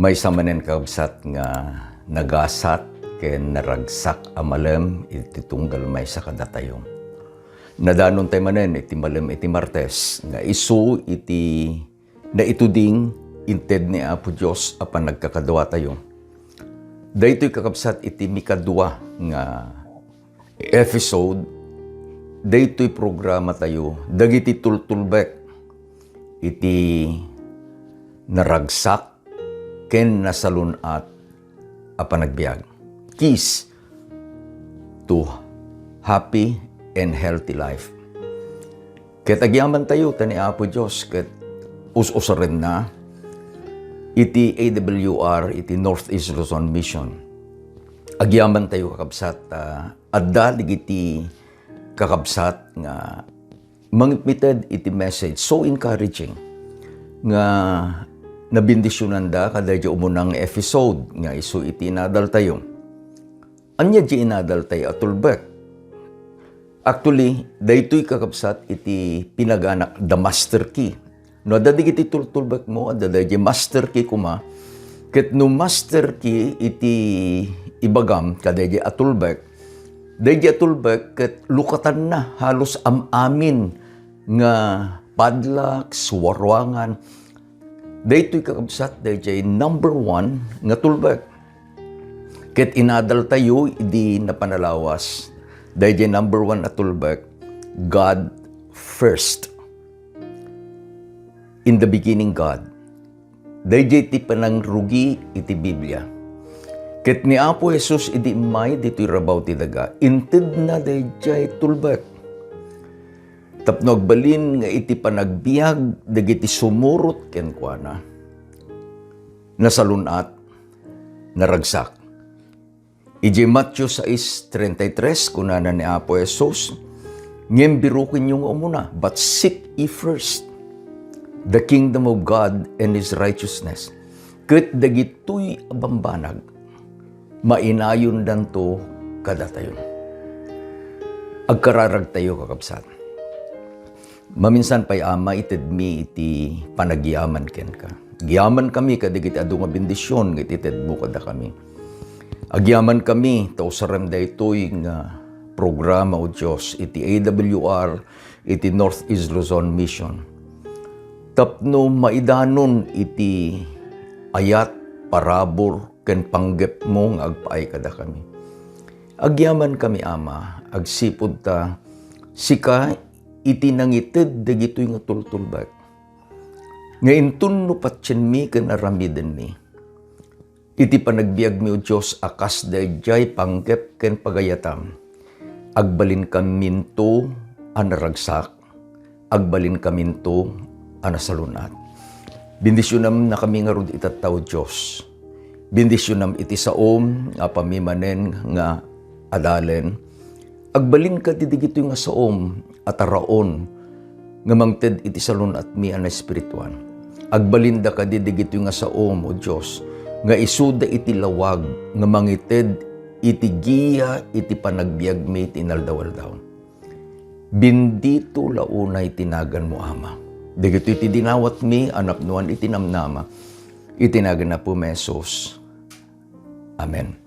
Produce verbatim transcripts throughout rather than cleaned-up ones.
Maysa manen, kakabsat, nga nagasat ken naragsak a malem iti tunggal maysa kadatayo. Nadanon tay manen iti malem iti Martes nga isu iti naituding inted ni Apo Dios a panagkakaduatayo. Daytoy, kakabsat, iti mikadua nga episode daytoy programatayo dagiti tultulbek iti naragsak ken nasalun-at a panagbiag. Keys to happy and healthy life. Ket agyamantayo ta ni Apo Dios ket us-usarenna iti A W R, iti Northeast Luzon Mission. Agyamantayo, kakabsat, ta adda dagiti kakabsat nga mangipmited iti message so encouraging nga nabindisionanda kadaydiay umuna nga episode nga isu iti inadaltayo. Ania diay inadaltayo a tulbek? Actually, daytoy, kakabsat, iti pinaganak the master key. No adda dagiti tultulbekmo, adda daydiay master key koma. Ket no master key iti ibagam kadaydiay a tulbek, daydiay a tulbek ket lukatanna halos am-amin nga padlock, suwaruangan. Daytoy, kakabsat, daydiay number one nga tulbek. Ket inadaltayo idi napan a lawas, daydiay number one a tulbek, God first. In the beginning, God. Daydiay ti panangrugi iti Biblia. Ket ni Apo Jesus idi immay ditoy rabaw ti daga, intedna daydiay tulbek. Tapno agbalin nga iti panagbiag dagiti sumurot kenkuana, nasalun-at, naragsak. Idiay Mateo sais treinta y tres, kunana ni Apo Jesus, "Ngem birukenyo nga umuna, but seek ye first the kingdom of God and His righteousness." Ket dagitoy a bambanag, mainayondanto kadatayon. Agkararagtayo, kakabsat. Maminsan pay, Ama, itedmi iti panagyaman kenka. Agyamankami kadagiti adu nga bendision nga itedmo kadakami. Agyamankami ta usarem daytoy nga programa, O Dios, iti A W R, iti Northeast Luzon Mission, tapno maidanon iti ayat, parabur, ken panggepmo nga agpaay kadakami. Agyamankami, Ama, agsipud ta sika iti nangited dagitoy nga tultulbek, nga inton no patienmi ken aramidenmi iti panagbiagmi, O Dios, a kas daydiay panggep ken pagayatam, agbalinkaminto a naragsak, agbalinkaminto a nasalun-at. Bendisionamnakami ngarud itatta, O Dios. Bendisionam iti saom nga apanmi manen nga adalen. Agbalin kadi dagitoy nga saom a taraon nga mangted iti salun-atmi a naespirituan. Agbalinda kadi dagitoy nga saom, O Dios, nga isuda iti lawag nga mangited iti gia iti panagbiagmi iti inaldaw-aldaw. Bendito la unay ti naganmo, Ama. Dagitoy ti dinawatmi a napnoan iti namnama. Iti nagan ni Apomi Jesus. Amen.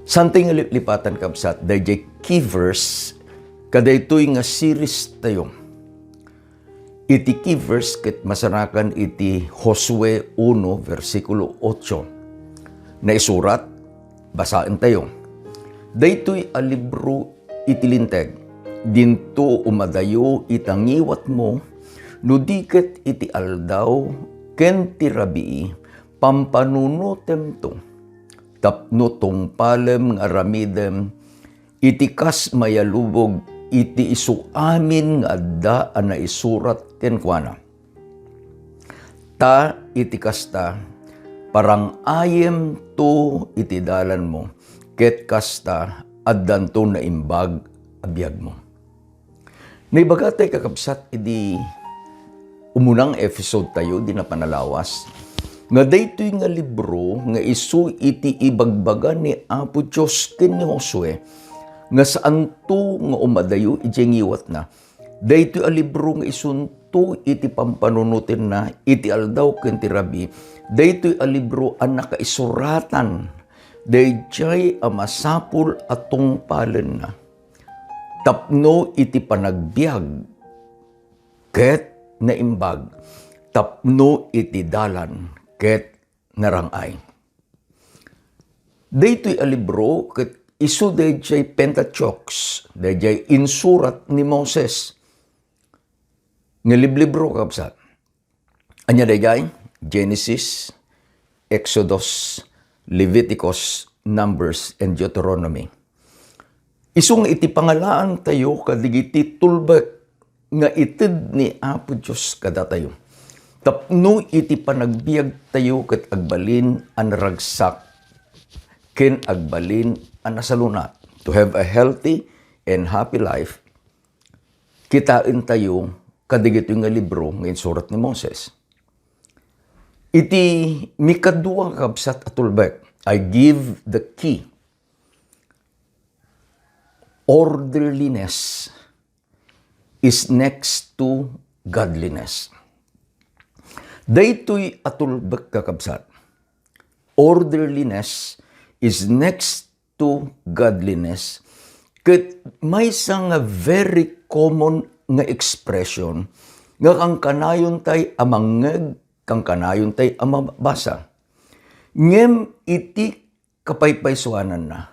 Saan ti nga liplipatan, kabsat, daydiay key verse kadaytoy nga series tayo. Iti key verse ket masarakan iti Josue uno, bersikulo otso. Naisurat, basaen tayo. Daytoy a libro iti Linteg, dinto umadayo ita ngiwatmo, no di ket iti aldaw ken ti rabii, pampanunotemto, tapno tungpalem nga aramidem iti kas mayalubog iti isu amin nga adda a naisurat kenkuana. Ta iti kasta, parang-ayemto iti dalanmo, ket kasta, addanto naimbag a biagmo. Naibaga tay, kakabsat, idi umunang episode tayo, di napan a lawas, nga daytoy nga libro nga isu iti ibagbaga ni Apo Dios ken ni Josue nga saanto nga umadayo idiay ngiwatna. Daytoy a libro nga isunto to iti pampanunotenna iti aldaw ken ti rabii. Daytoy a libro a nakaisuratan daydiay a masapul a tungpalenna tapno iti panagbiag ket naimbag, tapno iti dalan ket narang-ay. Daytoy a libro ket isu daydiay Pentateuch, daydiay insurat ni Moses. Nga liblibro, kakabsat. Ania daydiay? Genesis, Exodus, Leviticus, Numbers, and Deuteronomy. Isu nga iti pangalaantayo kadigiti tulbek nga ited ni Apo Dios kadatayo, tapno iti panagbiagtayo ket agbalin a naragsak ken agbalin a nasalunat. To have a healthy and happy life, kitaentayo kadigitoy nga libro nga insurat ni Moses. Iti mikadua, kakabsat, a tulbek, I give the key. Orderliness is next to godliness. Daytoy a tulbek, kakabsat. Orderliness is next to godliness. Ket maysa nga very common nga expression nga kankanayontay a mangngeg, kankanayontay a mabasa. Ngem iti kapaypaysuananna,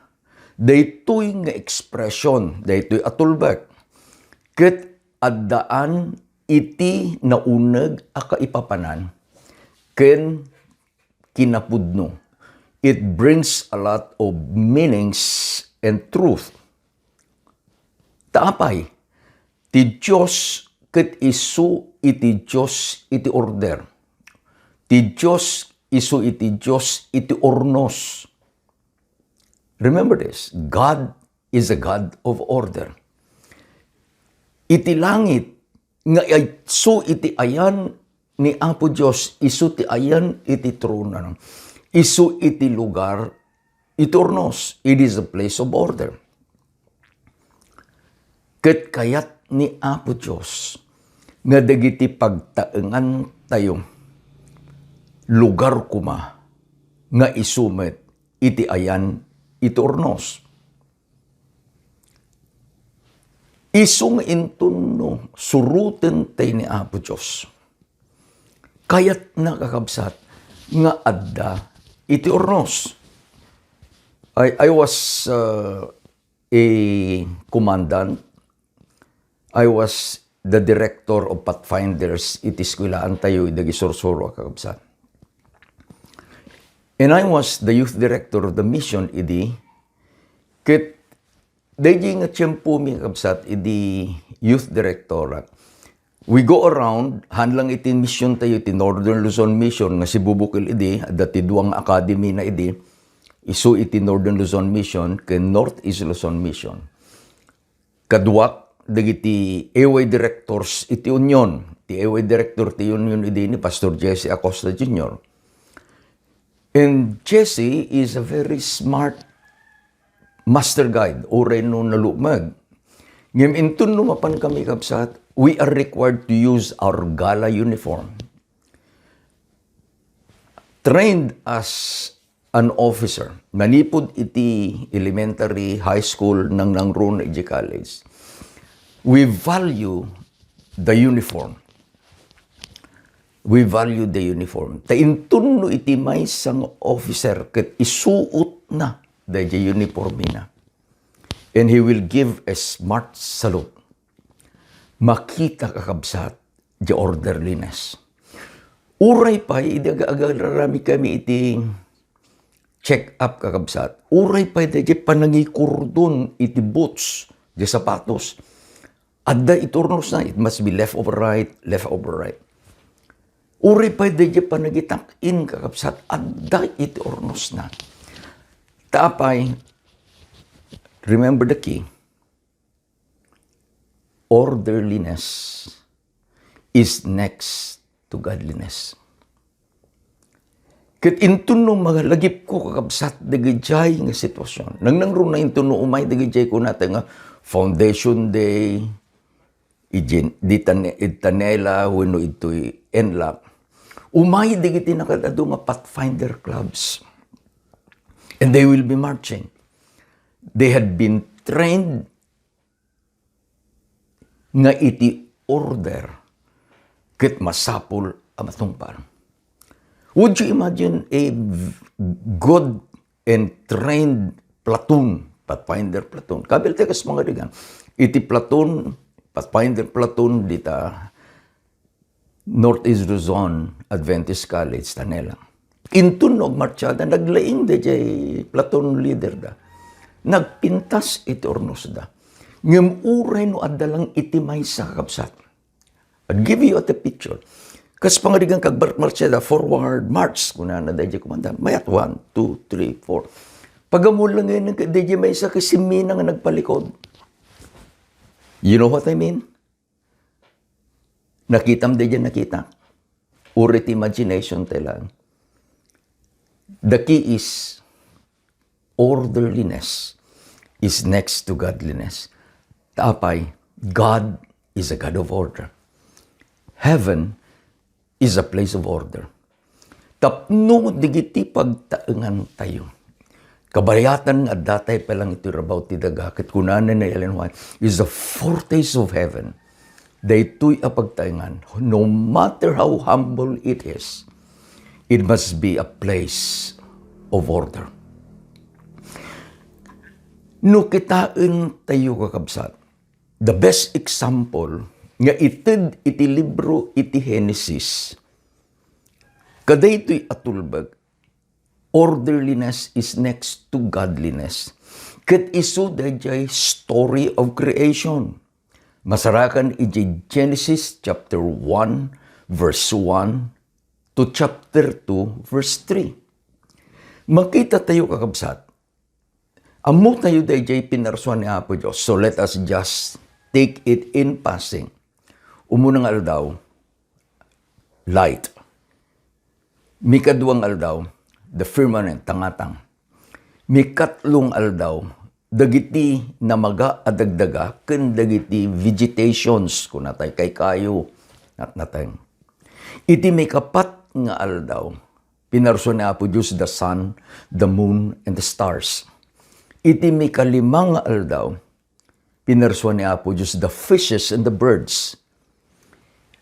daytoy nga ekspresion, daytoy a tulbek, ket addaan iti nauneg a kaipapanan ken kinapudno. It brings a lot of meanings and truth. Ta apay, ti Dios ket isu iti Dios iti order. Ti Dios isu iti Dios iti urnos. Remember this, God is a God of order. Iti langit nga isu iti ayan ni Apo Dios, isu ti ayan iti trono, isu iti lugar iti urnos. It is a place of order. Ket kayat ni Apo Dios nga dagiti pagtaengantayo, lugar koma nga isu met iti ayan iti urnos. Isu nga inton no surotentay ni Apo Dios, kayatna, kakabsat, nga adda iti urnos. I, I was, uh, a commandant. I was the director of Pathfinders iti eskwelaantayo idi Sursuro, kakabsat. And I was the youth director of the mission idi, ket daydi nga tiempomi, kakabsat, idi youth director, we go around, haan lang iti missiontayo, iti Northern Luzon Mission nga sibubukil idi, adda ti dua nga academy na idi, isu iti Northern Luzon Mission ken Northeast Luzon Mission. Kaduak dagiti A Y directors iti Union. Ti A Y director ti Union idi ni Pastor Jesse Acosta Junior. And Jesse is a very smart master guide, uray no nalukmeg. Ngem inton no mapan kami, kabsat, we are required to use our gala uniform. Trained as an officer, manipud iti elementary, high school, nangnangruna iti college, we value the uniform. We value the uniform. Ta inton no iti maysa nga officer ket isuotna daydiay uniformena, and he will give a smart salute. Makita, kakabsat, di orderliness. Uray pay, idi aga-, agararami kami iti check-up, kakabsat. Uray pay, di panangikurdon iti boots, di sapatos. Adda iti urnosna, it must be left over right, left over right. Uray pay, di panagitak-in, kakabsat, adda iti urnosna. Ta apay, remember the key, orderliness is next to godliness. Ket inton no malagipko, kakabsat, dagijay nga sitwasyon, nangnangruna inton no umay dagijay kunata nga Foundation Day, ijin, di Tane-, id Tanela wenno idtoy Enlak, umay dagiti nakaad-adu nga Pathfinder clubs. And they will be marching. They had been trained nga iti order ket masapul a matungpal. Would you imagine a good and trained platoon, Pathfinder platoon? Kabiltek kas pangarigan. Iti platoon, Pathfinder platoon, dita Northeast Luzon Adventist College, Tanela. Inton no agmarchada, naglaing dayjay platoon leader da. Nagpintas iti urnos da. Ngem uray no adda lang iti maysa, kakabsat. I'll give you the picture. Kas pangarigan, kagmarmarchada, "Forward, march," kunana dayjay komandante. Mayat, one, two, three, four. Pag-ammo lang ngayon, dayjay maysa, kasimina nga nagpalikod. You know what I mean? Nakitam dayjay nakita? Uray ti imagination tayo lang. The key is orderliness is next to godliness. Ta apay, God is a God of order. Heaven is a place of order. Tapno dagiti pagtaengantayo, kabayatan nga adda tayo pay lang iti rabaw ti daga, ket kunana ni Ellen White, is the foretaste of heaven. Daytoy a pagtaengan, no matter how humble it is, it must be a place of order. No kitaentayo, kakabsat, the best example nga ited iti libro iti Genesis, kadaytoy a tulbek, orderliness is next to godliness. Ket isu dayjay story of creation. Masarakan iti Genesis chapter one, verse one to chapter two, verse three. Makita tayo, kakabsat, ammo tayo dayjay pinarsua ni Apo Dios. So let us just take it in passing. Umuna nga aldaw, light. Mikadua nga aldaw, the firmament, tangatang. Mikatlo nga aldaw, dagiti namaga a dagdaga ken dagiti vegetations, kunatay, kaykayo, natnateng. Iti mikapat nga aldaw, pinarsua ni Apo Dios the sun, the moon, and the stars. Iti mikalima nga aldaw, pinarsua ni Apo Dios the fishes and the birds.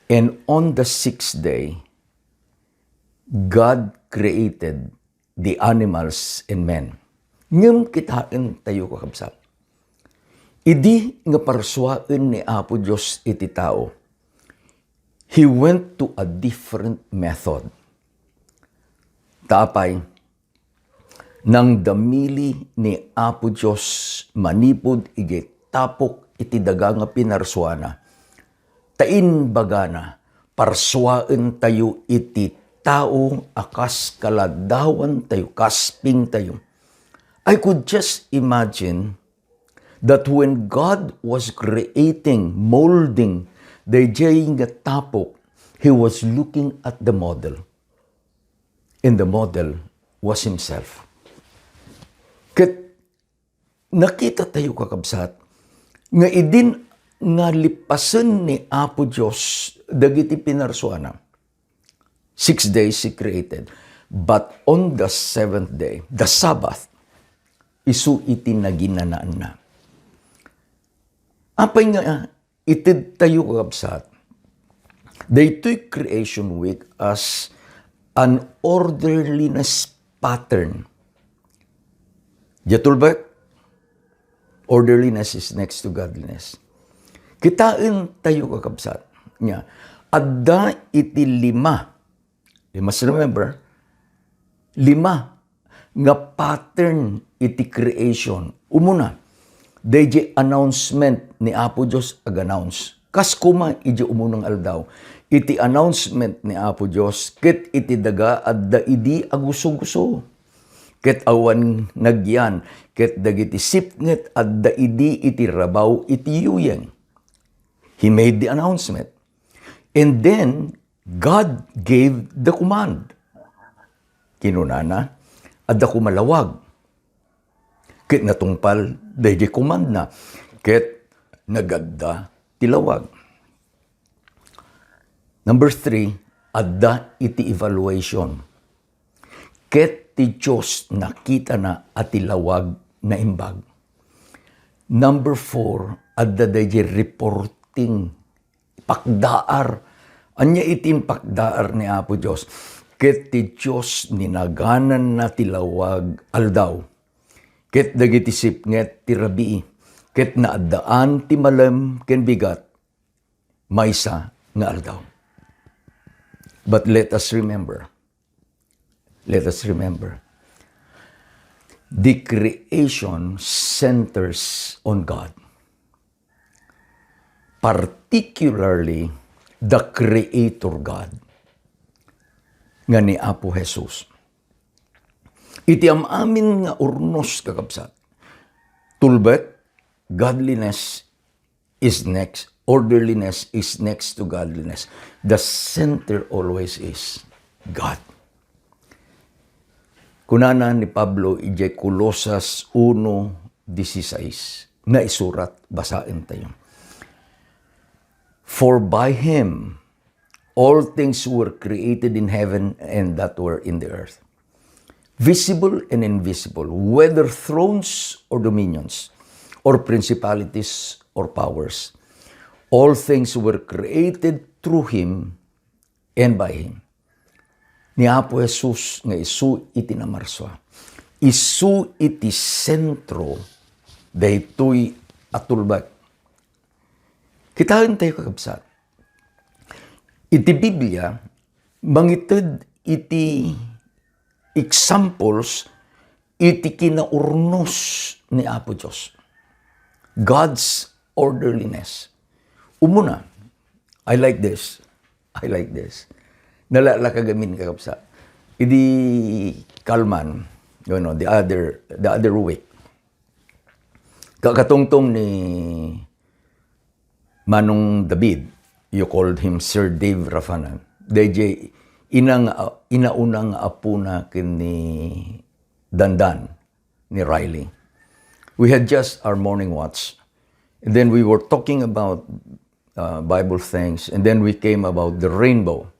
And on the sixth day, God created the animals and men. Ngem kitaentayo, kakabsat, idi nga parsuaen ni Apo Dios iti tao, He went to a different method. Ta apay, nangdamili ni Apo Dios manipud idiay tapok iti daga nga pinarsuana. Ta imbagana, parsuaentayo iti tao a kas kaladawantayo, kas pingtayo. I could just imagine that when God was creating, molding dayjay nga tapok, He was looking at the model. And the model was Himself. Ket nakita tayo, kakabsat, nga idin nga lipasen ni Apo Dios dagiti pinarsuana, six days He created, but on the seventh day, the Sabbath, isu iti naginanaanna. Apay nga ited tayo, kakabsat, daytoy Creation Week as an orderliness pattern. Diay tulbek, orderliness is next to godliness. Kitaentayo, kakabsat, nga adda iti lima, you must remember, lima nga pattern iti creation. Umuna, dayjay announcement ni Apo Dios ag-announce. Kas koma idiay umuna nga aldaw, iti announcement ni Apo Dios ket iti daga adda idi agusuguso. Ket awan nagyan, ket dagiti sipnget adda idi iti rabaw iti yuyeng. He made the announcement. And then, God gave the command. Kinunana, "Adda koma lawag." Ket natungpal daydi commandna, ket nagadda ti lawag. Number three, adda iti evaluation. Ket ti Dios nakitana a ti lawag naimbag. Number four, adda daydi reporting, pakdaar. Ania iti impakdaar ni Apo Dios? Ket ti Dios ninagananna ti lawag aldaw. Ket dagiti sipnget ti rabii. Ket naaddaan ti malem ken bigat maysa nga aldaw. But let us remember, let us remember, the creation centers on God. Particularly, the Creator God nga ni Apo Jesus. Iti am-amin nga urnos, kakabsat, tulbek, godliness is next, orderliness is next to godliness. The center always is God. Kunana ni Pablo idiay Colosas uno dieciséis, naisurat, basaentayo. For by him all things were created in heaven and that were in the earth, visible and invisible, whether thrones or dominions, or principalities or powers. All things were created through him and by him. Ni Apo Jesus nga isu iti namarsua, isu iti sentro daytoy a tulbek. Kitaentayo, kakabsat, iti Biblia, mangited iti examples iti kinaurnos ni Apo Dios. God's orderliness. Umuna, I like this. I like this. Nalaklakag amin, kakabsat. Idi kalman, you know, the other, the other week, kakatungtong ni Manong David, you called him Sir Dave Rafanan. Dayjay ina nga, inauna nga apuna ken ni Dandan, ni Riley. We had just our morning watch. And then we were talking about, uh, Bible things. And then we came about the rainbow.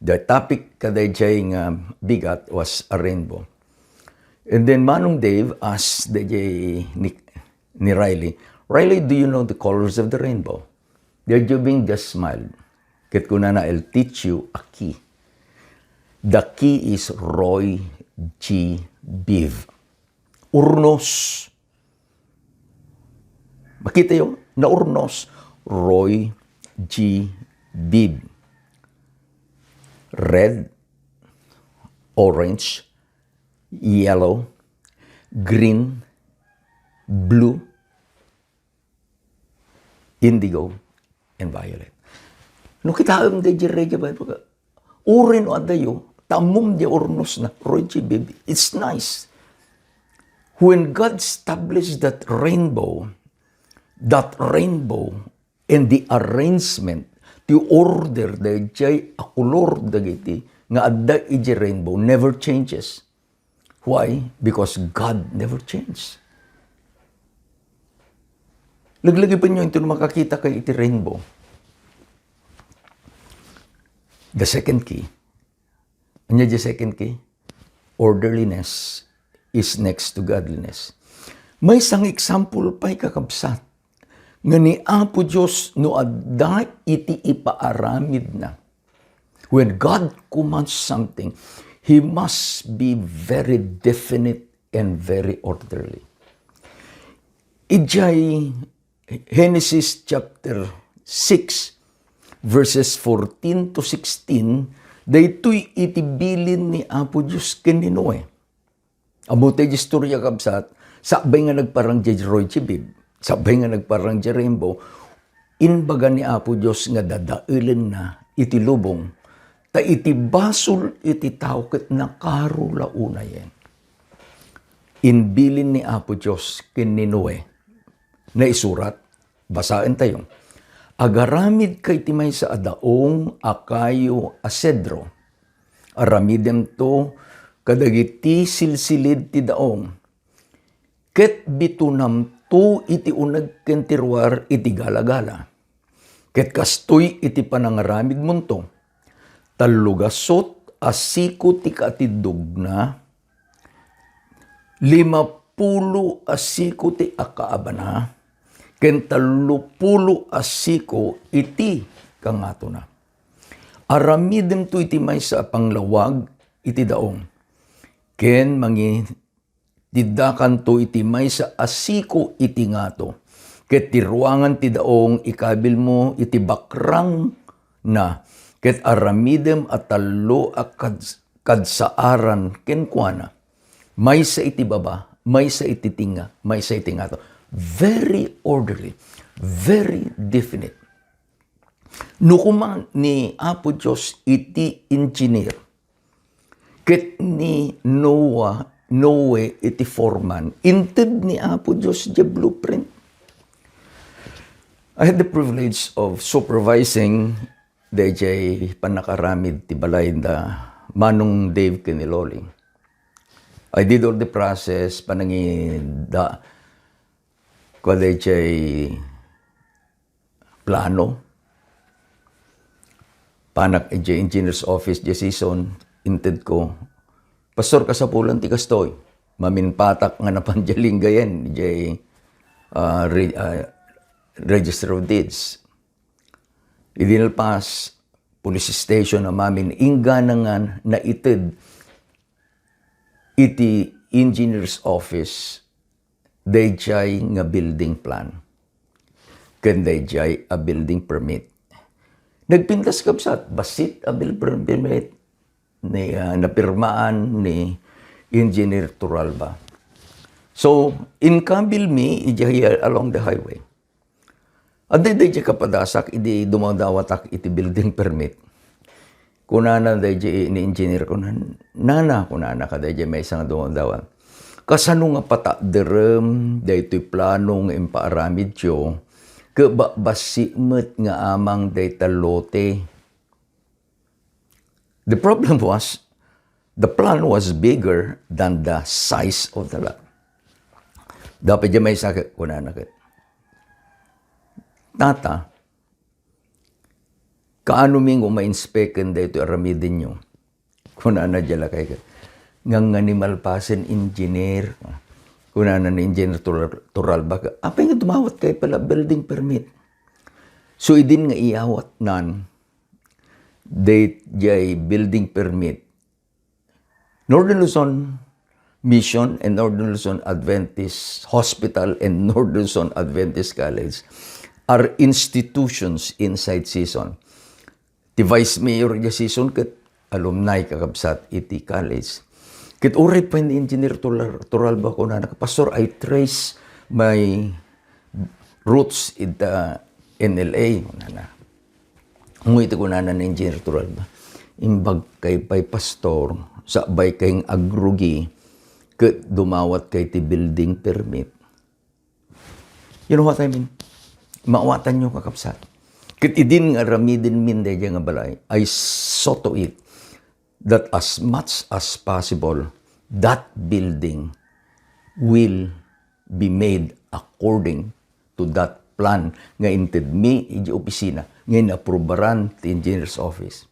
The topic kadayjay nga bigat was a rainbow. And then Manong Dave asked dayjay ni, ni Riley, "Riley, do you know the colors of the rainbow?" Dayjay Jubing just smiled. Ket kunana, "I'll teach you a key. The key is Roy G. Biv." Urnos. Makitayo, naurnos. Roy G. Biv. Red, orange, yellow, green, blue, indigo, and violet. No kitaem dayjay reggae Bible, uray no adayo, ta ammom diay urnosna, Roy G. Biv. It's nice. When God established that rainbow, that rainbow and the arrangement, the order dayjay a kolor dagiti nga adda iti rainbow never changes. Why? Because God never change. Laglagipenyo inton makakita kayo iti rainbow. The second key. Ania diay second key? Orderliness is next to godliness. Maysa nga example pay, kakabsat, nga ni Apo Dios no adda iti ipaaramidna. When God commands something, He must be very definite and very orderly. Idiay Genesis chapter six, verses fourteen to sixteen, daytoy iti bilin ni Apo Dios ken ni Noe. Ammo tay istorya, kabsat, sakbay nga nagparang diay Roy G. Biv, sakbay nga nagparang diay rainbow, imbaga ni Apo Dios nga dadaelenna iti lubong, ta iti basol iti tao ket nakaro la unayen. Imbilin ni Apo Dios ken ni Noe, naisurat, basaentayo, "Agaramidka iti maysa a daong a kayo a sedro. Aramidemto kadagiti silsilid ti daong, ket bitonamto iti uneg ken ti ruar iti galagala. Ket kastoy iti panangaramidmonto, tallo gasut a siko ti katiddogna, limapulo a siko ti akaabana, ken tallopulo a siko iti kangatona. Aramidemto iti maysa a panglawag iti daong, ken mangitiddakanto iti maysa a siko iti ngato. Ket ti ruangan ti daong ikabilmo iti bakrangna, ket aramidem a tallo a kad-, kadsaaran kenkuana. Maysa iti baba, maysa iti tinga, maysa iti ngato. Very orderly, very definite. No kuma ni Apo Dios iti engineer, ket ni Noah, Noe iti foreman, inted ni Apo Dios diay blueprint. I had the privilege of supervising dayjay pannakaramid ti balay da Manong Dave ken ni Loli. I did all the process, panangida, kua dayjay plano. Panak idiay engineer's office diay season, intedko, "Pastor, kasapulan ti kastoy." Maminpatak nga napan diay linggayen, diay, ah, re-, ah, Register of Deeds. Idi nalpas, police station a mamin, inggana nga naited iti engineer's office dayjay nga building plan ken dayjay a building permit. Nagpintas, kabsat, bassit a building permit ni, ah, napirmaan ni Engineer Toralba. So, inkabil mi idiay along the highway. Adda dayjay kapadasak idi dumawdawatak iti building permit. Kunana dayjay ni engineer, kunana, "Nana," kunana kadayjay maysa nga dumawdawat, "kasano nga patakderem daytoy plano nga impaaramidyo ket ba-, bassit met nga amang dayta lote?" The problem was, the plan was bigger than the size of the lot. Dapat diay maysa ket, kunana ket, "Tata, kaano mi nga ma-inspect-en daytoy aramidenyo?" Kunana diay lakay ket, "Ngangnganimalpasen, engineer." Kunana ni Engineer Tural-, Turalba, "Apay nga dumawatkayo pay la building permit?" So, idin nga iyawatnan dayjay building permit, Northern Luzon Mission and Northern Luzon Adventist Hospital and Northern Luzon Adventist College are institutions inside Sison. Ti vice mayor diay Sison ket alumni, kakabsat, iti college. Ket uray pay ni Engineer Tural-, Turalba, kunana, "Pastor, I trace my roots ita N L A," kunana. Ngem iti kunana ni Engineer Turalba, "Imbagkay pay, Pastor, sakbaykay nga agrugi ket dumawatkay ti building permit." You know what I mean? Maawatanyo, kakabsat. Ket idin nga aramidenmin daydiay nga balay, I saw to it that as much as possible, that building will be made according to that plan nga intedmi idiay opisina nga inaprubaran ti engineer's office.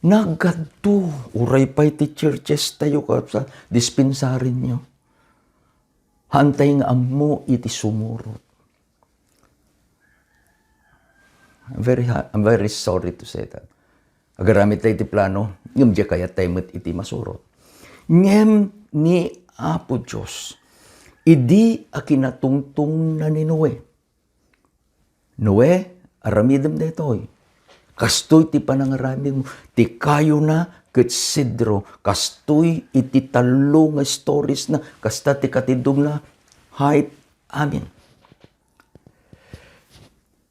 Nagkadto, uray pay ti churches tayo, kabsat, dispensarinyo. Haantay nga ammo iti sumurot. I'm very ha-, I'm very sorry to say that. Agaramid tayo iti plano, ngem diay kayat tayo met iti masurot. Ngem ni Apo Dios, idi a kinatungtongna ni Noe, "Noe, aramidem daytoy. Kastoy ti panangaramidmo. Ti kayona ket sidro. Kastoy iti tallo nga stories na. Kasta ti katiddogna. Height, amin."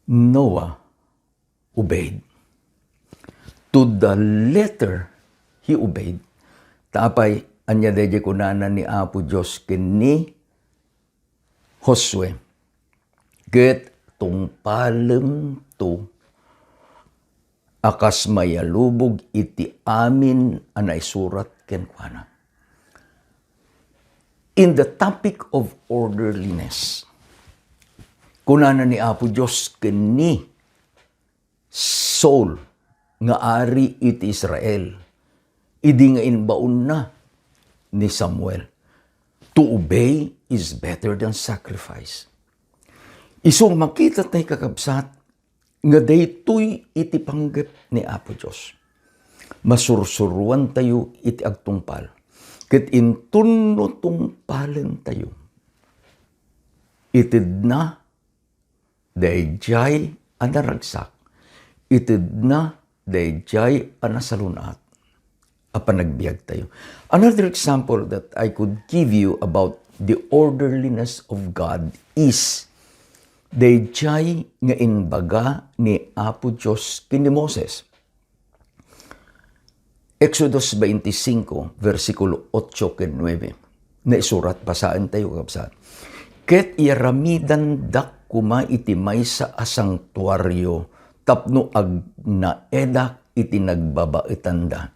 Noah obeyed. To the letter, he obeyed. Ta apay, ania daydiay kunana ni Apo Dios ken ni Josue? "Ket tungpalemto a kas mayalubog iti amin a naisurat kenkuana." In the topic of orderliness, kunana ni Apo Dios ken ni Saul, nga ari iti Israel, idi nga imbaonna ni Samuel. To obey is better than sacrifice. Isu makita tayo, kakabsat, nga daytoy iti panggep ni Apo Dios. Masursuruantayo iti agtungpal, ket inton no tungpalentayo, itedna daydiay a naragsak, itedna daydiay a nasalun-at a panagbiagtayo. Another example that I could give you about the orderliness of God is daydiay nga imbaga ni Apo Dios ken ni Moses. Exodus twenty-five, versikulo otso ken nuebe. Naisurat, basaentayo, kabsat. Ket iyaramidandak koma iti maysa a santuario tapno agnaedak iti nagbabaetanda.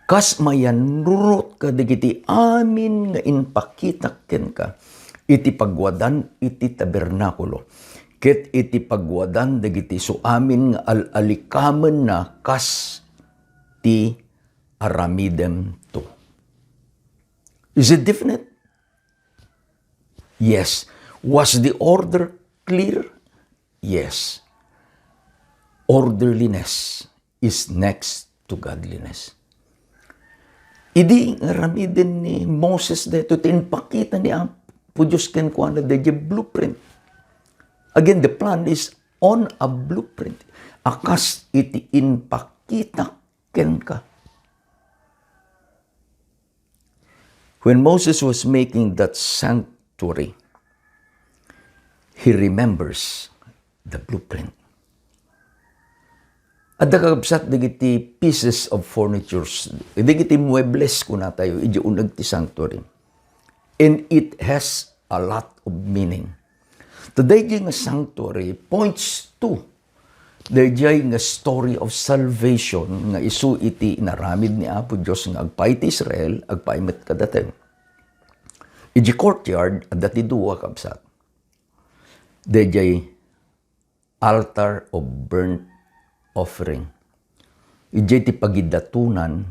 Kas mayannurot kadagiti amin nga impakitak kenka iti pagwadan iti tabernakulo, ket iti pagwadan dagiti suamin nga al-alikamenna kas ti aramidem to. Is it definite? Yes. Was the order clear? Yes. Orderliness is next to godliness. Idi nga aramiden ni Moses daytoy, ti impakita ni Apo Dios kenkuana daydiay blueprint. Again, the plan is on a blueprint. A kas iti impakita kenka. When Moses was making that sanctuary, he remembers the blueprint. Adda, kakabsat, dagiti pieces of furnitures, dagiti muebles, kunatayo, idiay uneg ti sanctuary. And it has a lot of meaning. Ta daydiay nga sanctuary points to daydiay nga story of salvation nga isu iti inaramid ni Apo Dios nga agpaay ti Israel, agpaay met kadatayo. Idiay courtyard, adda ti dua, kabsat. Daydiay altar of burnt offering. Idiay ti pagidatonan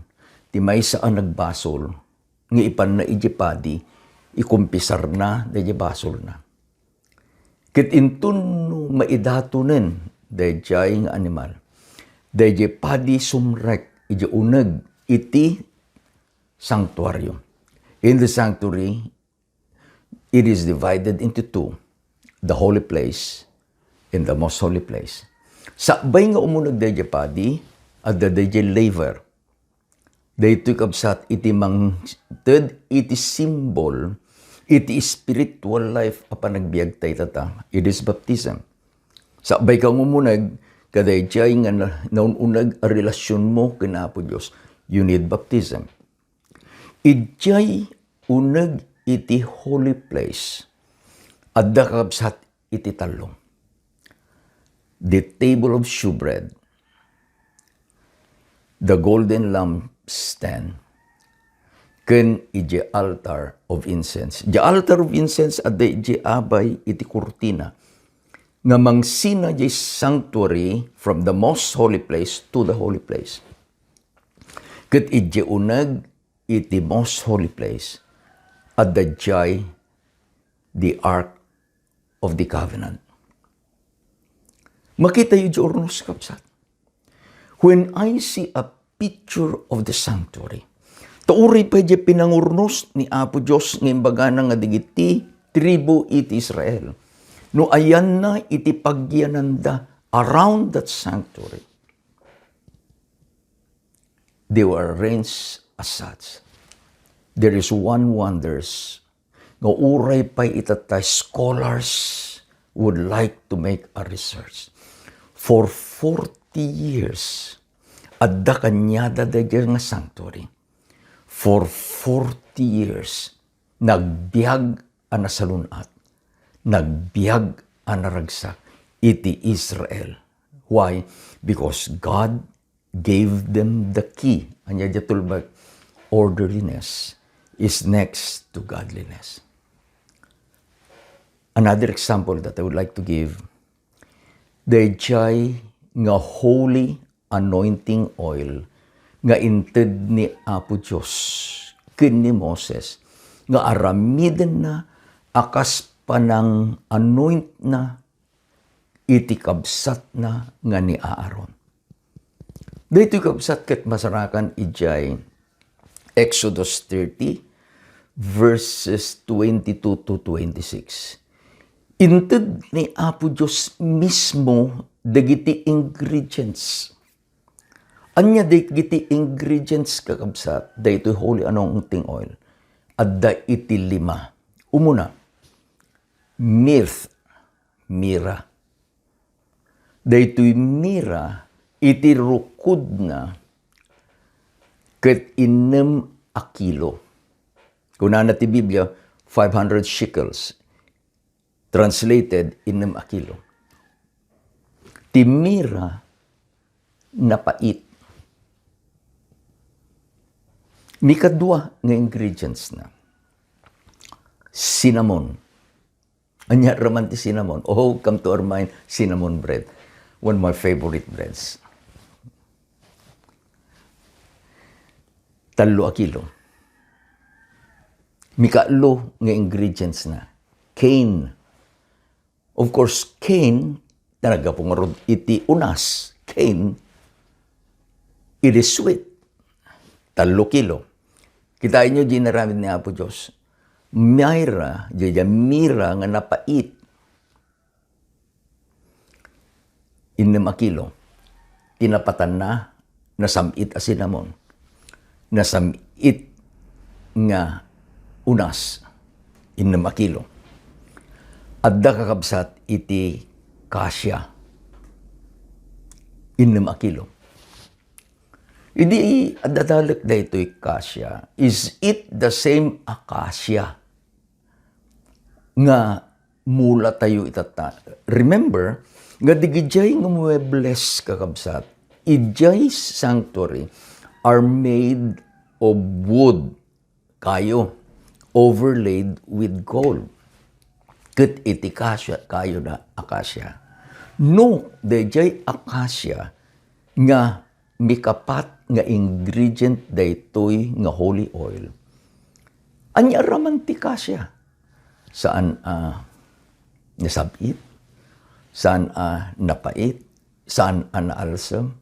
ti maysa a nagbasol nga ipanna idiay padi, ikumpisarna daydiay basolna. Ket inton no maidatonen daydiay nga animal, daydiay padi sumrek idiay uneg iti sanctuario. In the sanctuary, it is divided into two, the holy place and the most holy place. Sakbay nga umuneg daydiay padi, adda daydiay laver. Daytoy, kabsat, iti mangted iti simbol iti spiritual life a panagbiagtayo tatta. It is baptism. Sakbay ka nga umuneg, kadaydiay nga na-, naun-uneg a relasionmo ken Apo Dios, you need baptism. Idiay uneg iti holy place, adda, kabsat, iti tallo: the table of shewbread, the golden lampstand, ken idiay altar of incense. Idiay altar of incense, adda idiay abay iti kurtina nga mangsina idiay sanctuary, from the most holy place to the holy place. Ket idiay uneg iti most holy place, adda idiay the Ark of the Covenant. Makitayo idiay urnos, kabsat. When I see a picture of the sanctuary, ta uray pay idiay pinangurnos ni Apo Dios nga imbagana nga dagiti tribu iti Israel, no ayanna iti pagyananda around that sanctuary, they were arranged as such. There is one wonders nga uray pay itatta, scholars would like to make a research. For forty years, adda kaniada daydiay nga sanctuary. For forty years, nagbiag a nasalun-at, nagbiag a naragsak iti Israel. Why? Because God gave them the key. Ania diay tulbek? Orderliness is next to godliness. Another example that I would like to give, daydiay nga holy anointing oil nga inted ni Apo Dios ken ni Moses nga aramidenna a kas panang-anointna iti kabsatna nga ni Aaron. Daytoy kabsat ket masarakan idiay Exodus thirty, verses twenty-two to twenty-six. Inted ni Apo Dios mismo dagiti ingredients. Ania dagiti ingredients, kakabsat, daytoy holy anointing oil? Adda iti lima. Umuna, myrrh, mira. Daytoy mira iti rukodna ket innem a kilo. Kunana ti Biblia, five hundred shekels. Translated, innem a kilo. Ti mira, napait. Ni kadua nga ingredients na, cinnamon. Ania raman ti cinnamon? Oh, come to our mind, cinnamon bread. One of my favorite breads. Tallo a kilo. Mikatlo nga ingredients na. Cane. Of course, cane, naggapu ngarud iti unas. Cane, it is sweet. Tallo kilo. Kitaenyo, inaramid ni Apo Dios. Mira, diay, diay mira nga napait. Innem a kilo. Ti napatanna, nasam-it a cinnamon. Nasam-it nga unas. Innem a kilo. Adda, kakabsat, iti cassia. Innem a kilo. Idi adda dalek daytoy cassia, is it the same acacia nga mula tayo itatta? Remember nga digidiay nga muebles, kakabsat, idiay sanctuary are made of wood, kayo, overlaid with gold. Ket iti cassia, kayo da acacia. No, daydiay acacia nga mikapat nga ingredient daytoy nga holy oil. Ania raman ti cassia? Saan a nasab-it, saan a napait, saan a naalsem.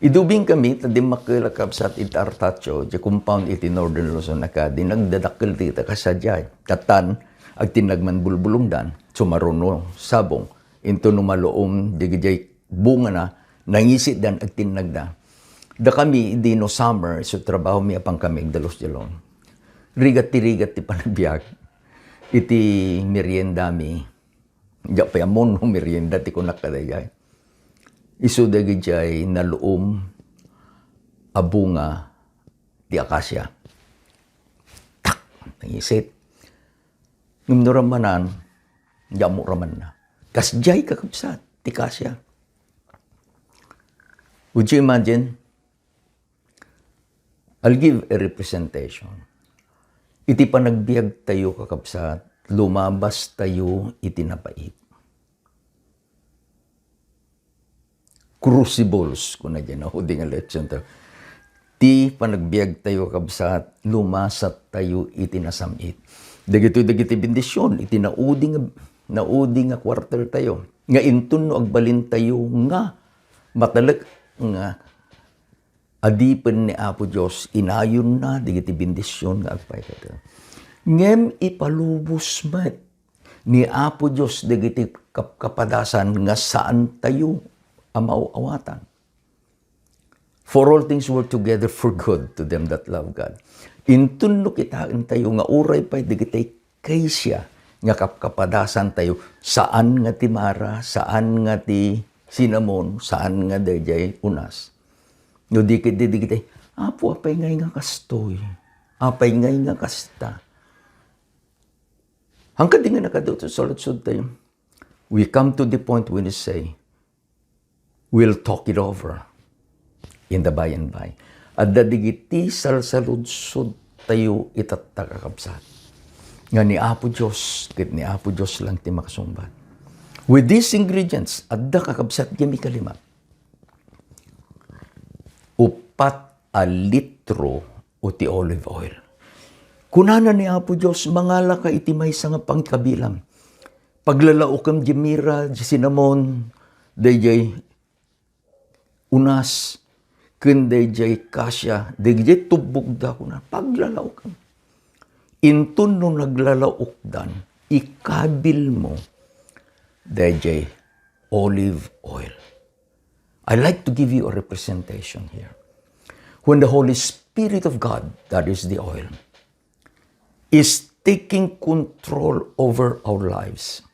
Idi ubing kami, ta dimmakkel a kabsat iti Artacho, diay compound iti Northern Luzon Academy, nagdadakkel dita kasadiay. Tattan, agtinnag man bulbulongdan, sumaruno sabong, into no maluom, digidiay bungana, nangisitdan, agtinnagda. Dakami, idi no summer, isu trabaho mi, apan kami agdalus diay lawm. Rigat ti rigat ti panagbiag. Iti meriendami, diak pay ammon no merienda ti kunak kadaydiay. Isu dagidiay naluom a bunga ti akasia. Tak! Nangisit. Ngem no rammanan, diak ammo ramanna. Kasdiay, kakabsat, ti kasia. Would you imagine? I'll give a representation. Iti panagbiag tayo, kakabsat, lumabas tayo iti napait. Crucibles, kuna diay, no? Di nga leksyon to. Ti panagbiag tayo, kabsat, lumasat tayo iti nasam-it. Dagitoy dagiti bendisyon, iti naudi nga, naudi nga quarter tayo. Nga inton no agbalin tayo nga matalek nga adipen ni Apo Dios, inayonna dagiti bendisyon nga agpayda. Ngem ipalubos met ni Apo Dios dagiti kap-, kapadasan nga saan tayo a maaw-awatan. "For all things work together for good to them that love God." Inton no kitaen tayo nga uray pay dagiti kaysia nga kapkapadasan tayo, saan nga ti mara, saan nga ti cinnamon, saan nga daydiay unas. No di ket di, dagiti, "Apo, apay ngay nga kastoy? Apay ngay nga kasta?" Hangkadi nga nakaduto sa ludsod tayo, we come to the point when we say, "We'll talk it over in the by and by." Adda dagiti salsaludsod tayo itatta, kakabsat, nga ni Apo Dios ket ni Apo Dios lang ti makasungbat. With these ingredients, adda, kakabsat, nga ikalima. apat a litro o ti olive oil. Kunana ni Apo Dios, "Mangalaka iti maysa nga pangikabilam. Paglalaokem di mira, di cinnamon, daydiay unas, ken daydiay kasia, daydiay tubbogda," kuna, "paglalaokem. Inton no naglalaokdan, ikabilmo daydiay olive oil." I like to give you a representation here. When the Holy Spirit of God, that is the oil, is taking control over our lives,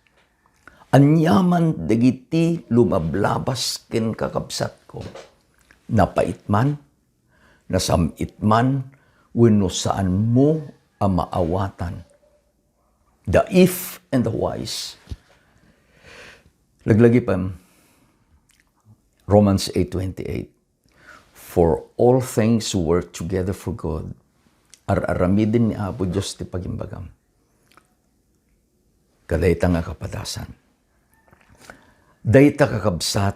aniaman dagiti lumablabas ken kakabsatko, napait man, nasam-it man, wenno saanmo a maawatan, the if and the whys. Laglagipem, Romans eight twenty-eight, "For all things work together for good." Ar-aramiden ni Apo Dios ti pagimbagam kadayta nga kapadasan. Dayta, kakabsat,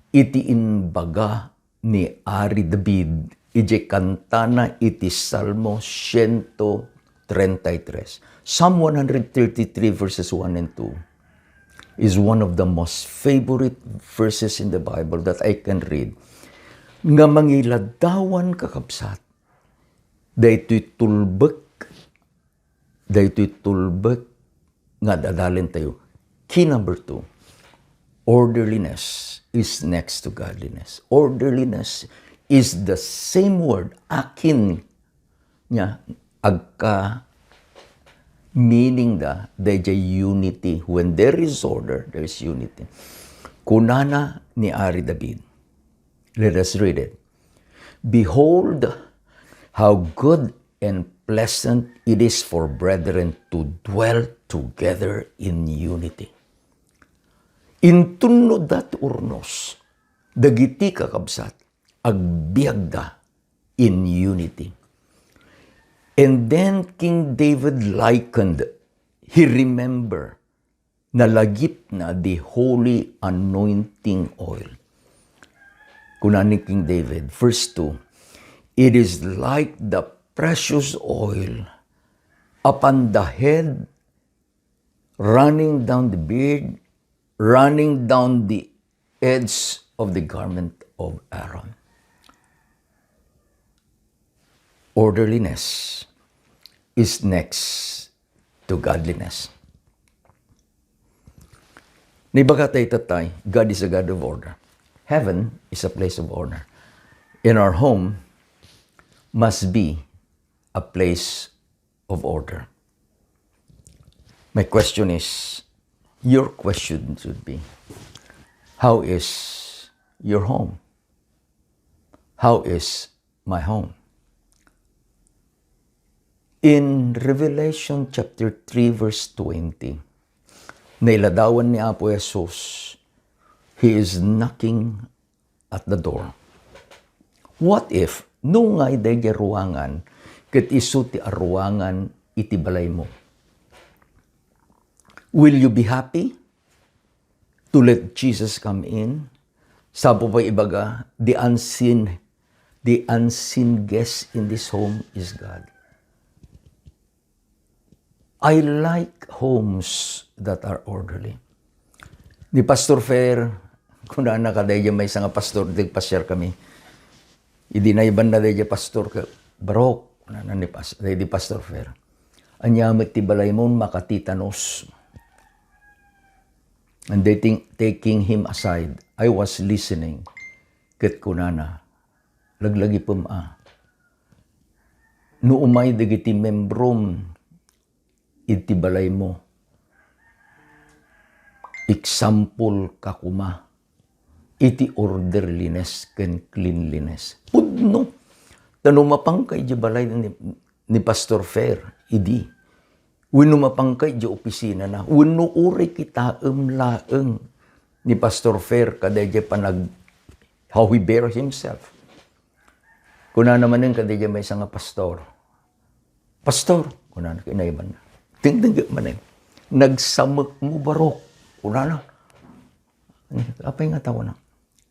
iti imbaga ni Ari David idiay kantana iti Salmo siento treinta y tres. Psalm one hundred thirty-three verses one and two is one of the most favorite verses in the Bible that I can read. Nga mangiladdawan, kakabsat, daytoy tulbek, daytoy tulbek nga ad-adalentayo. Key number two, orderliness is next to godliness. Orderliness is the same word, akin, nga agka meaning da, daydiay unity. When there is order, there is unity. Kunana ni Ari David, let us read it. "Behold, how good and pleasant it is for brethren to dwell together in unity." Inton no adda ti urnos, dagiti kakabsat, agbiagda in unity. And then King David likened, he remember, nalagipna the holy anointing oil. Kuna ni King David, verse two, "It is like the precious oil upon the head, running down the beard, running down the edge of the garment of Aaron." Orderliness is next to godliness. Naibaga tayo tatay, God is a God of order. Heaven is a place of order. And our home must be a place of order. My question is, your question should be, how is your home? How is my home? In Revelation chapter three, verse twenty, nailadawan ni Apo Jesus, He is knocking at the door. What if, no nga daydiay ruangan, ket isu ti aruangan iti balaymo? Will you be happy to let Jesus come in? Sa apo pay ibaga, the unseen, the unseen guest in this home is God. I like homes that are orderly. Ni Pastor Fer, kunana kadaydiay maysa nga pastor, nagpasiar kami. Idi naibanna daydiay pastor, ka, "Barok," kunana ni pas-, daydiay Pastor Fer, "ania met ti balaymo, makatitanos?" And they think, taking him aside, I was listening. Ket kunana, "Laglagipem a, no umay dagiti membrom iti balaymo, example ka koma iti orderliness ken cleanliness." Pudno. Ta no mapangka idiay balay ni, ni Pastor Fer idi, wenno mapangka idiay opisinana, wenno uray kitaem laeng ni Pastor Fer kadaydiay panag-, how he bear himself. Kunana manen kadaydiay maysa nga pastor, "Pastor," kunana, kinaibanna. Dengdengngeg manen. "Nagsamekmo, Barok," kunana. Apay nga tawna?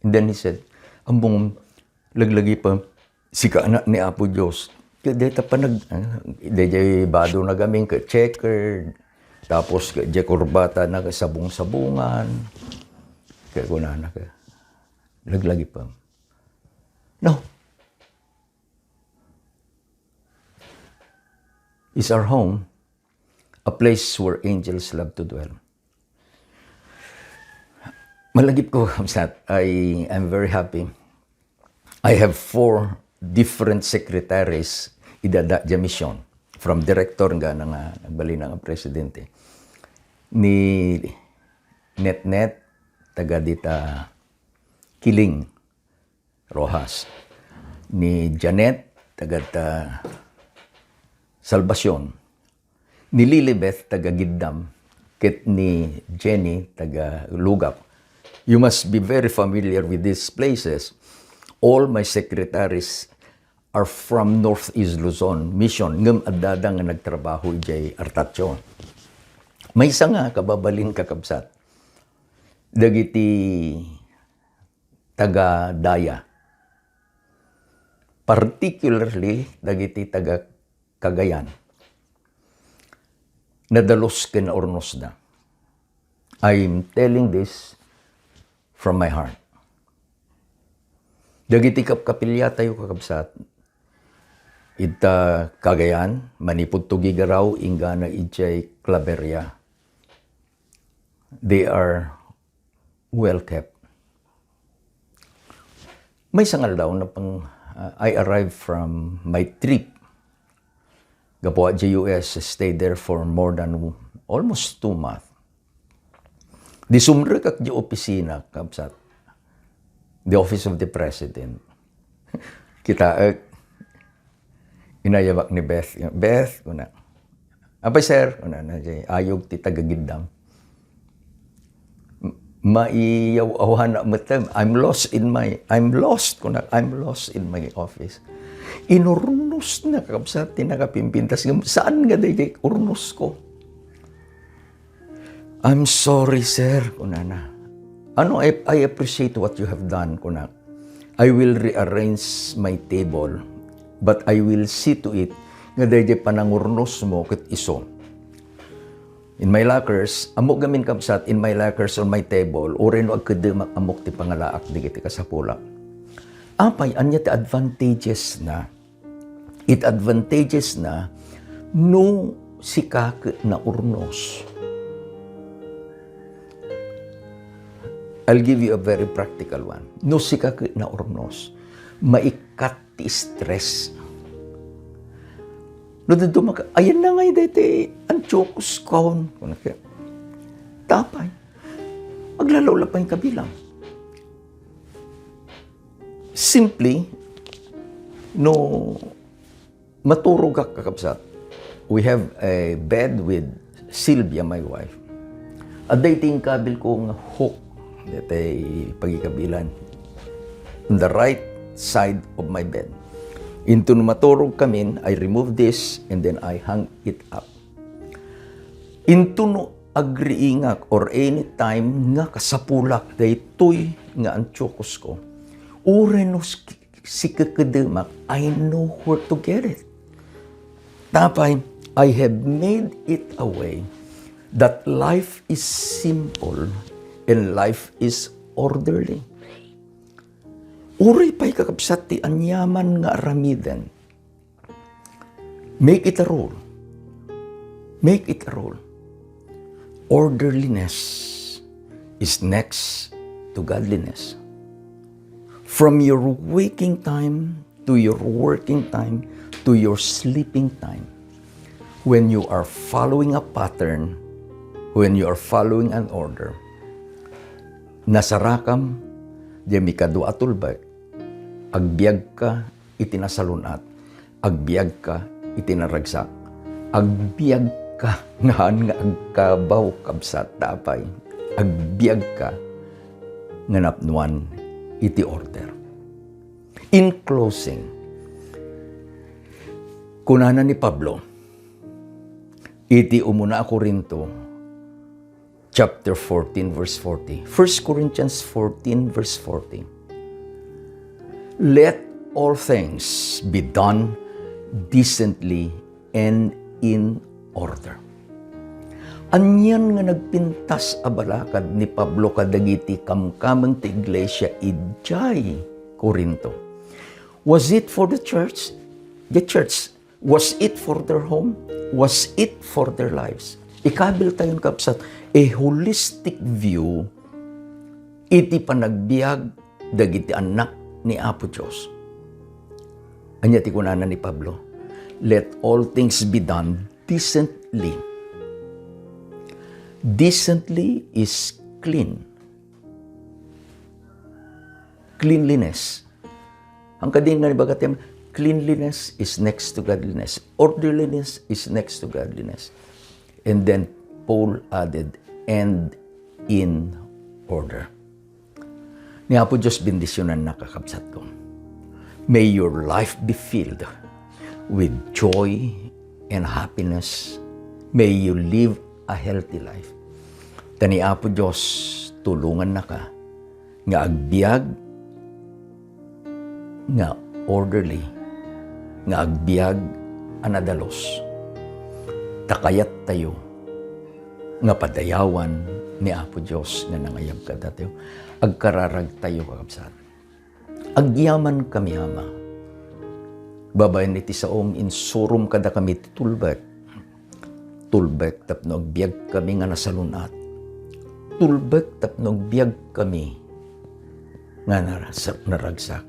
And then he said, "Ammom, Laglagipem, sika Anak ni Apo Dios. Ket dayta panag-, ah, dayjay badona gamin ket checkered, tapos ket diay kurbatana ket sabong-sabongan. Ket kunana ket, laglagipem. No. Is our home a place where angels love to dwell? Malagip ko, kabsat, I am very happy. I have four different secretaries ida dayta mission. From director nga, nga nagbalin nga presidente. Ni Netnet, taga dita Kiling, Roxas. Ni Janet, taga ta Salvacion. Ni Lilibeth, taga Giddam. Ket ni Jenny, taga Lugap. You must be very familiar with these places. All my secretaries are from Northeast Luzon Mission. Ngem addada nga nagtrabaho idiay Artatio. Maysa nga kababalin, kakabsat, dagiti taga Daya. Particularly, dagiti taga Cagayan. Nadalus ken naurnosda. I'm telling this from my heart. Dagiti kapkapiliatayo, kakabsat, ita Cagayan, manipud to Gigaraw, inggana idiay Claveria, they are well kept. Maysa nga aldaw, napang-, uh, I arrived from my trip. Gapu idiay U S, stayed there for more than almost two months. Di sumrekak idiay opisina, kabsat. The office of the president. Kitaek. Inayabak ni Beth. "Beth," kuna. "Apay, sir?" Kunana, "Ayog ti taga Giddam." M-, maiyaw-awana metten. "I'm lost in my, I'm lost," kuna, "I'm lost in my office." Inurnosna, kakabsat, ti nakapimpintas. Ngem saan nga daydi urnosko? "I'm sorry, sir," kunana. "Ano, I, I appreciate what you have done," kuna. "I will rearrange my table, but I will see to it nga daydi panangurnosmo ket isu." In my lockers, ammok gamin, kabsat, in my lockers on my table, uray no agkeddem, ammok ti pangalaak dagiti kasapulak. Apay, ania ti advantages na? It advantages na no sika ket naurnos. I'll give you a very practical one. No sika ket naurnos, maikkat ti stress. No dadduma ka, "Ayanna ngay daytoy antiokos kon," kunak. Tapay, aglalaw la pay kabilang. Simply, no maturogak, kakabsat, we have a bed with Sylvia, my wife. Adda iti inkabilko nga hook, daytoy pagikabilan, on the right side of my bed. Into no maturog kamin, I remove this and then I hang it up. Into no agriingak or any time nga kasapulak daytoy nga antiokos ko, uray no sik-, sikekedemak, I know where to get it. Tapay, I have made it a way that life is simple and life is orderly. Uray pay, kakabsat, ti aniaman nga aramiden, make it a rule. Make it a rule. Orderliness is next to godliness. From your waking time to your working time to your sleeping time, when you are following a pattern, when you are following an order, nasarakam diay mikadua a tulbek, agbiagka iti nasalun-at, agbiagka iti naragsak, agbiagka nga haan nga agkabaw, kabsat, ta apay, agbiagka nga napnuan iti order. In closing, kunana ni Pablo iti umuna a Corinto, chapter fourteen, verse forty. First Corinthians fourteen, verse forty. Let all things be done decently and in order. Anian nga nagpintas a balakad ni Pablo kadagiti kamkameng ti iglesia idiay Corinto? Was it for the church? The church, was it for their home? Was it for their lives? Ikabil tayon, kabsat, a holistic view iti panagbiag dagiti annak ni Apo Dios. Ania ti kunana ni Pablo? Let all things be done decently. Decently is clean. Cleanliness. Ang kadin nga ibaga tayo, cleanliness is next to godliness. Orderliness is next to godliness. And then Paul added, "And in order." Ni Apo Dios bendisyonanna, kakabsatko. May your life be filled with joy and happiness. May you live a healthy life. Ta ni Apo Dios tulongannaka nga agbiag nga orderly, nga agbiag a nadalus. Ta kayattayo nga padayawan ni Apo Dios nga nangayab kadatayo. Agkararagtayo, kakabsat. Agyamankami, Ama. Babaen iti saom, insurom kadakami ti tulbek. Tulbek tapno agbiagkami nga nasalun-at. Tulbek tapno agbiagkami nga narasa-, naragsak.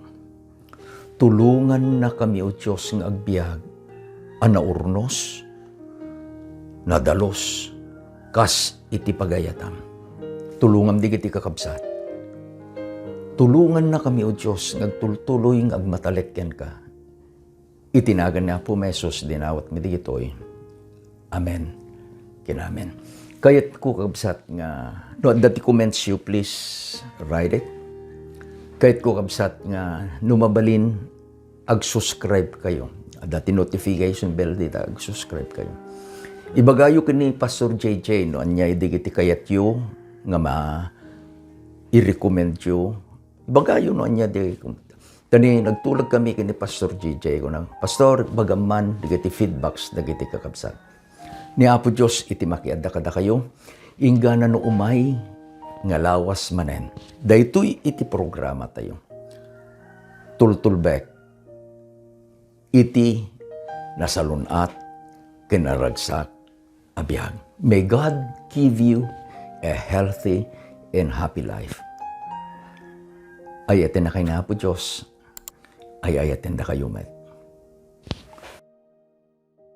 Tulongannakami, O Dios, nga agbiag a naurnos, nadalus, kas iti pagayatam. Tulongam dagiti kakabsat. Tulongannakami, O Dios, nga agtultuloy nga agmatalek kenka. Iti nagan ni Apo Jesus, dinawatmi dagitoy. Amen ken amen. Kayatko, kakabsat, nga, no adda ti comments you, please write it. Kayatko, kabsat, nga no mabalin, ag-subscribe kayo. Adda ti notification bell dita, ag-subscribe kayo. Ibagayo ken ni Pastor J J no ania dagiti kayatyo nga ma-, i-recommend yo. Ibagayo no ania di. Ta ni nagtulag kami ken ni Pastor J J, kuna, "Pastor, ibagam man dagiti feedbacks dagiti kakabsat." Ni Apo Dios iti makiadda kadakayo, inggana no umay nga lawas manen. Daytoy iti programa tayo. Tultulbek iti nasalun-at ken naragsak a biag. May God give you a healthy and happy life. Ay-ayatennak ni Apo Dios, ay-ayatendakayo met.